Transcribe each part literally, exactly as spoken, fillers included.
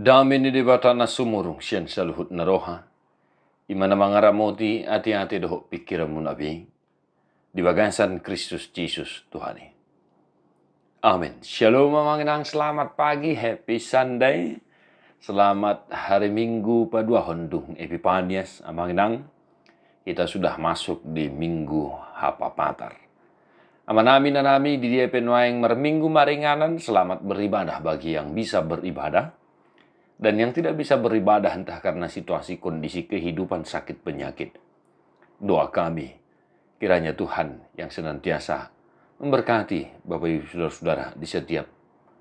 Dame ni Debata na sumurung sian saluhut na roha, i ma na mangaramoti ateate dohot pingkiranmuna be, di bagasan Kristus Jesus Tuhan i. Amin. Shalom, Amang Inang, selamat pagi, happy Sunday. Selamat hari Minggu paduahon dung Epipanias, Amang Inang. Kita sudah masuk di Minggu Hapapatar. Amanami, inanami, di dia pe nuaeng marminggu maringanan, selamat beribadah bagi yang bisa beribadah. Dan yang tidak bisa beribadah, entah karena situasi, kondisi kehidupan, sakit, penyakit, doa kami, kiranya Tuhan yang senantiasa memberkati Bapak Ibu Saudara-saudara di setiap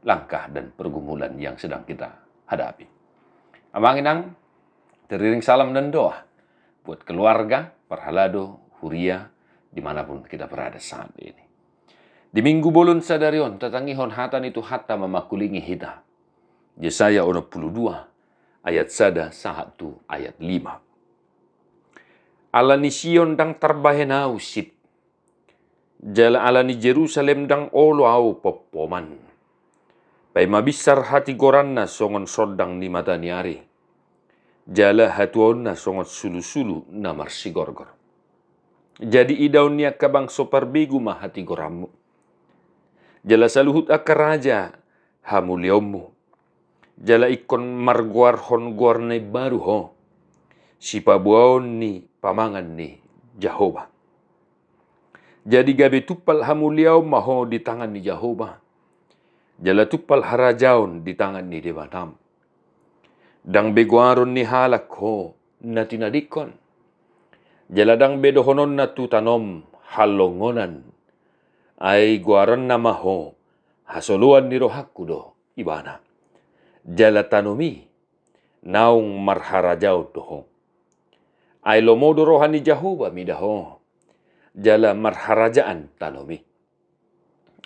langkah dan pergumulan yang sedang kita hadapi. Amang Inang, teriring salam dan doa buat keluarga, parhalado, huria, dimanapun kita berada saat ini. Di Minggu bolon sadari on, tatangihon hata ni Tuhanta ma mangkulingi hita. Jesaya onom pulu dua, ayat sada sahat tu ayat lima. Ala ni Sion ndang tarbahen Ahu sip, jala ala ni Jerusalem ndang olo Ahu pompoman. Paima binsar hatigoranna songon sondang ni mata ni ari, jala hatuaonna songon sulusulu na marsigorgor. Jadi idaon ni angka bangso parbegu ma hatigoranmu, jala saluhut angka raja hamuliaonmu. Jala ingkon margoarhon goar na imbaru ho, sipaboaon ni pamangan ni Jahowa. Jadi gabe tumpal hamuliaon ma ho di tangan ni Jahowa, jala tumpal harajaon di tangan ni Debatam. Ndang be goaron ni halak ho na tinadingkon, jala ndang be dohononna tu tanom halongonan. Ai goaronna ma ho, hasoloan ni rohangku do ibana. Jala tanom i naung marharajaon do ho. Ai lomo do roha ni Jahowa mida ho, jala marharajaan tanom i.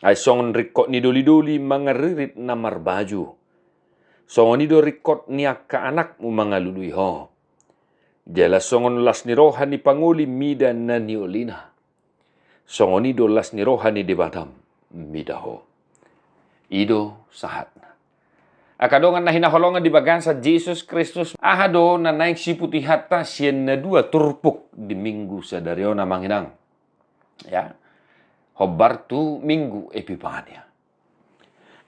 Ai songon ringkot ni dolidoli mangarririt na marbaju, songon i do ringkot ni angka anakmu mangalului ho. Jala songon las ni roha ni pangoli mida na niolina, songon i do las ni roha ni Debatam mida ho. I do sahatna. Angka dongan na hinaholongan di bagasan Jesus Kristus, aha do na naeng siputihonta sian na dua turpuk di Minggu sadari on, Amang Inang? Ya. Hombar tu Minggu Epipania.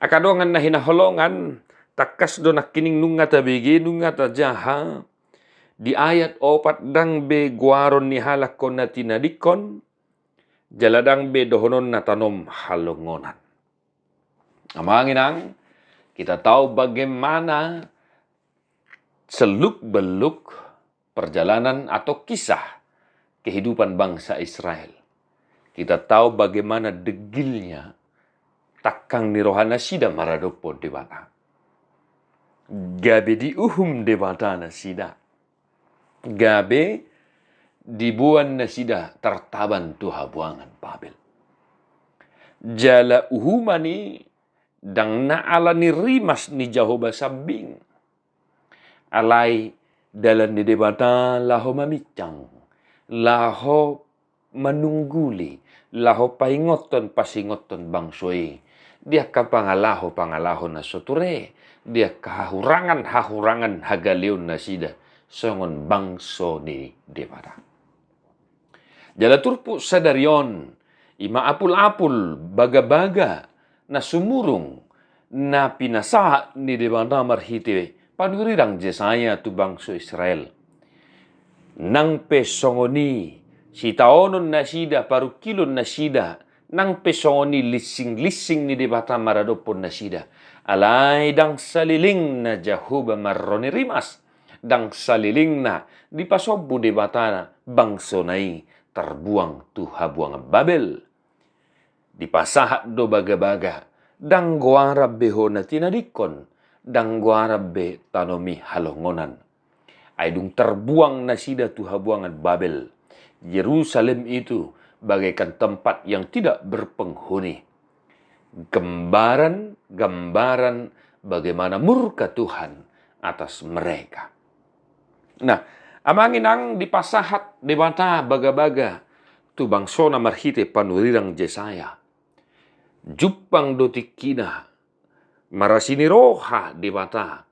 Angka dongan na hinaholongan, tangkas do nangkining nunga tabege, nunga tajaha, di ayat opat ndang be goaron ni halak ho na tinadingkon, jala ndang be dohononna tanom halongonan. Amang Inang, kita tahu bagaimana seluk-beluk perjalanan atau kisah kehidupan bangsa Israel. Kita tahu bagaimana degilnya tangkang ni rohanasida maradophon Debata. Gabe diuhum Debata nasida. Gabe diboan nasida tartaban tu habuangan Babel. Jala uhuman i ndang na ala ni rimas ni Jahowa sambing. Alai dalan ni Debata laho mamincang, laho manungguli, laho paingothon, pasingothon bangso i di angka pangalaho-pangalaho na so ture, di angka hahurangan-hahurangan hagaleonnasida songon bangso ni Debata. Jala turpuk sadari on, i ma apul-apul, bagabaga na sumurung na pinasahat ni Debata marhite panurirang Jesaya tu bangso Israel. Nang pe songon i sitaononnasida, parungkilonnasida, nang pe songon i linsing-linsing ni Debata maradophon nasida, alai ndang salelengna Jahowa marro ni rimas, ndang salelengna dipasombu Debata bangsona i tarbuang tu habuangan Babel. Dipasahat do bagabaga, ndang goaran be ho na tinadingkon, ndang goaran be tanom i halongonan. Ai dung tarbuang nasida tu habuangan Babel, Yerusalem itu bagaikan tempat yang tidak berpenghuni. Gambaran-gambaran bagaimana murka Tuhan atas mereka. Nah, Amang Inang, dipasahat Debata bagabaga tu bangsona marhite panurirang Jesaya. Jumpang do tingkina marasi ni roha Debata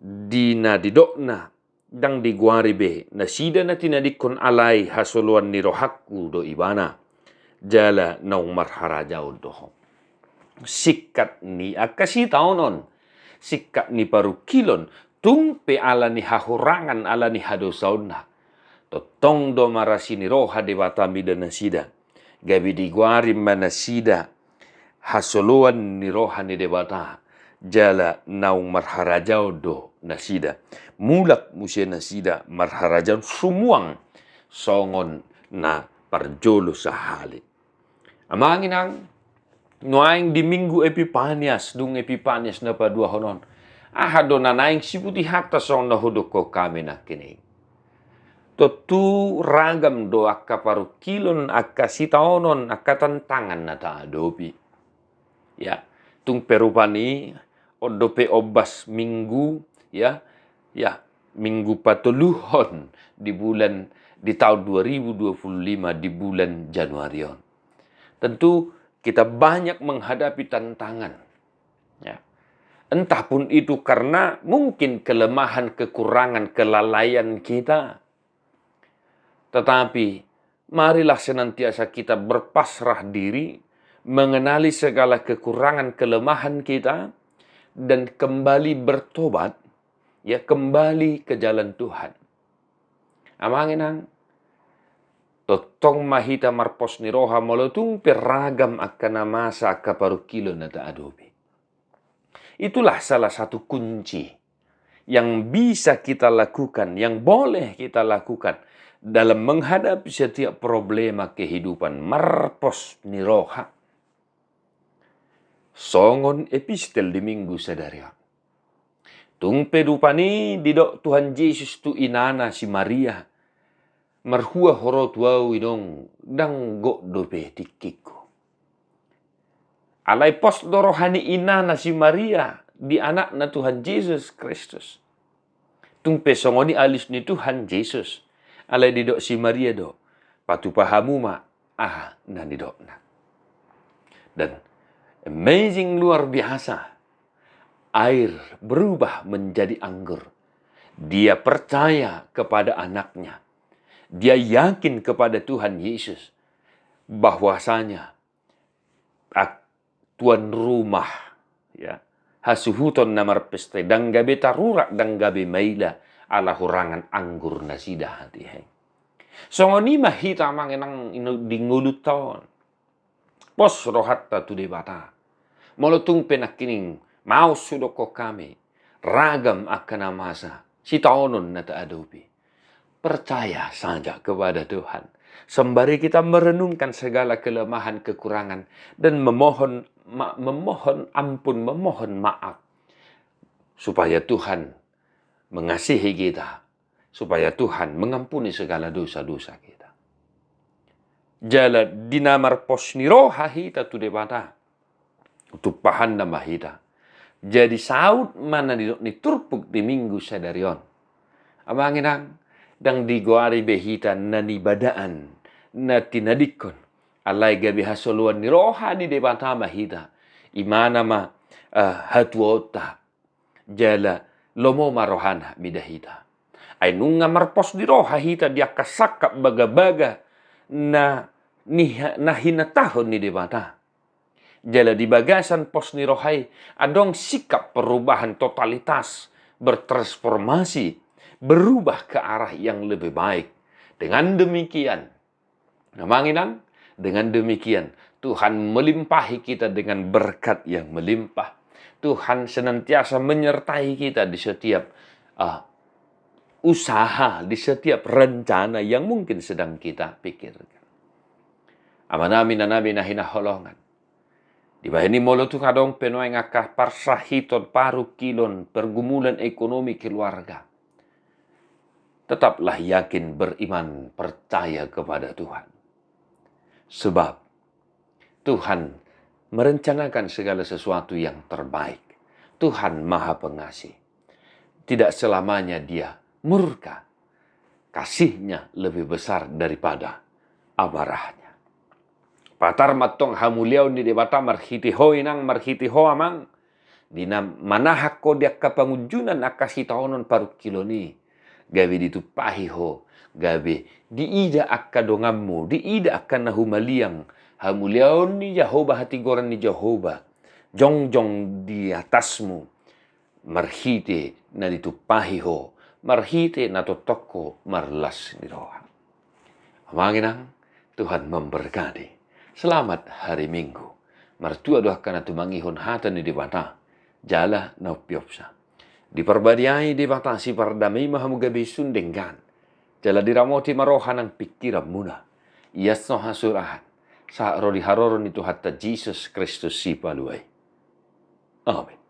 di na didokna, ndang digoari be nasida na tinadingkon, alai hasoloan ni rohangku do ibana, jala naung marharajaon do ho. Singkat ni angka sitaonon, singkat ni parungkilon, tung pe ala ni hahurangan, ala ni hadosaonna, tongtong do marasi ni roha Debata mida nasida. Gabe digoari ma nasida hasoloan ni roha ni Debata, jala naung marharajaon do nasida. Mulak muse nasida marharajaon sumuang songon na parjolo sahali. Amang inang, nuaeng di Minggu Epipanias, dung Epipanias na paduahon on, aha do na naeng siputihonta songon na hudokkon hami nangkining? Tontu ragam do angka parungkilon, angka sitaonon, angka tantangan na taadopi. Ya, tung pe rupani, on dope ombas minggu, ya, ya, minggu patoluhon di bulan, di tahun dua ribu dua puluh lima, di bulan Januari on. Tentu kita banyak menghadapi tantangan. Ya. Entah pun itu karena mungkin kelemahan, kekurangan, kelalaian kita. Tetapi marilah senantiasa kita berpasrah diri, mengenali segala kekurangan, kelemahan kita, dan kembali bertobat, ya, kembali ke jalan Tuhan. Amang inang, tongtong ma hita marpos ni roha molo tung pe ragam angka na masa, angka parungkilon na taadopi. Itulah salah satu kunci yang bisa kita lakukan, yang boleh kita lakukan dalam menghadapi setiap problema kehidupan, marpos ni roha. Songon epistel di Minggu sadari on. Tung pe rupani didok Tuhan Jesus tu inana si Maria, marhua ho ro tu ahu inong, ndang gok dope tingkingku. Alai pos do roha ni inana si Maria di anakna Tuhan Jesus Kristus. Tung pe songon i alus ni Tuhan Jesus, alai didok si Maria do, patupa hamu ma aha na nidokna. Dan amazing, luar biasa, air berubah menjadi anggur. Dia percaya kepada anaknya. Dia yakin kepada Tuhan Yesus bahwasanya ak-, tuan rumah, ya, hasuhuton na marpesta i, ndang gabe tarurak, ndang gabe maila, ala hurangan anggur nasida hatiha i. Songon i ma hita amang inang ino-, di ngolunta on. Pos rohanta tu Debata. Molo tung pe nangkining maus hudokkon hami, ragam angka na masa, sitaonon na taadopi, percaya saja kepada Tuhan. Sembari kita merenungkan segala kelemahan, kekurangan, dan memohon ma-, memohon ampun, memohon maaf, supaya Tuhan mengasihi kita, supaya Tuhan mengampuni segala dosa-dosa kita. Jala di na marpos ni roha hita tu Debata, tumpahanna ma hita. Jadi saut ma na nidok ni turpuk di Minggu sadari on. Amang inang, ndang digoari be hita na nibadaan, na tinadingkon, alai gabe hasoloan ni roha ni Debata ma hita. Imana ma, eh, hatuaonta. Jala lomo ma rohana mida hita. Ai nunga marpos ni roha hita di angka sangkap bagabaga na niha-, na hinatahon ni Debata. Jala di bagasan pos ni roha i adong sikap perubahan totalitas, bertransformasi, berubah ke arah yang lebih baik. Dengan demikian, amang inang, dengan demikian, Tuhan melimpahi kita dengan berkat yang melimpah. Tuhan senantiasa menyertai kita di setiap, ah, usaha, di setiap rencana yang mungkin sedang kita pikirkan. Amanami, inanami na hinaholongan. Dibahen i molo tung adong pe nuaeng angka parsahiton, parungkilon, pergumulan ekonomi keluarga, tetaplah yakin, beriman, percaya kepada Tuhan. Sebab Tuhan merencanakan segala sesuatu yang terbaik. Tuhan Maha Pengasih. Tidak selamanya Dia murka. Kasih-Nya lebih besar daripada amarah-Nya. Patar ma antong hamuliaon ni Debata marhite ho inang, marhite ho amang, di na manahan ho di angka pangunjunan angka sitaonon parungkilon i, gabe ditumpahi ho, gabe diida angka donganmu, diida angka na humaliang, hamuliaon ni Jahowa, hatigoran ni Jahowa jongjong di atasmu, marhite na ditumpahi ho, marhite na tongtong ho marlas ni roha. Amang inang, Tuhan memberkati. Selamat hari Minggu. Martua do angka na tumangihon hata ni Debata, jala na umpeopsa. Diparbadiai Debata sipardame i ma hamu gabe sun denggan. Jala diramoti ma roha nang pingkiranmuna. Ia so hasurahan. Sahat ro di haroro ni Tuhanta Jesus Kristus Sipalua i. Amin.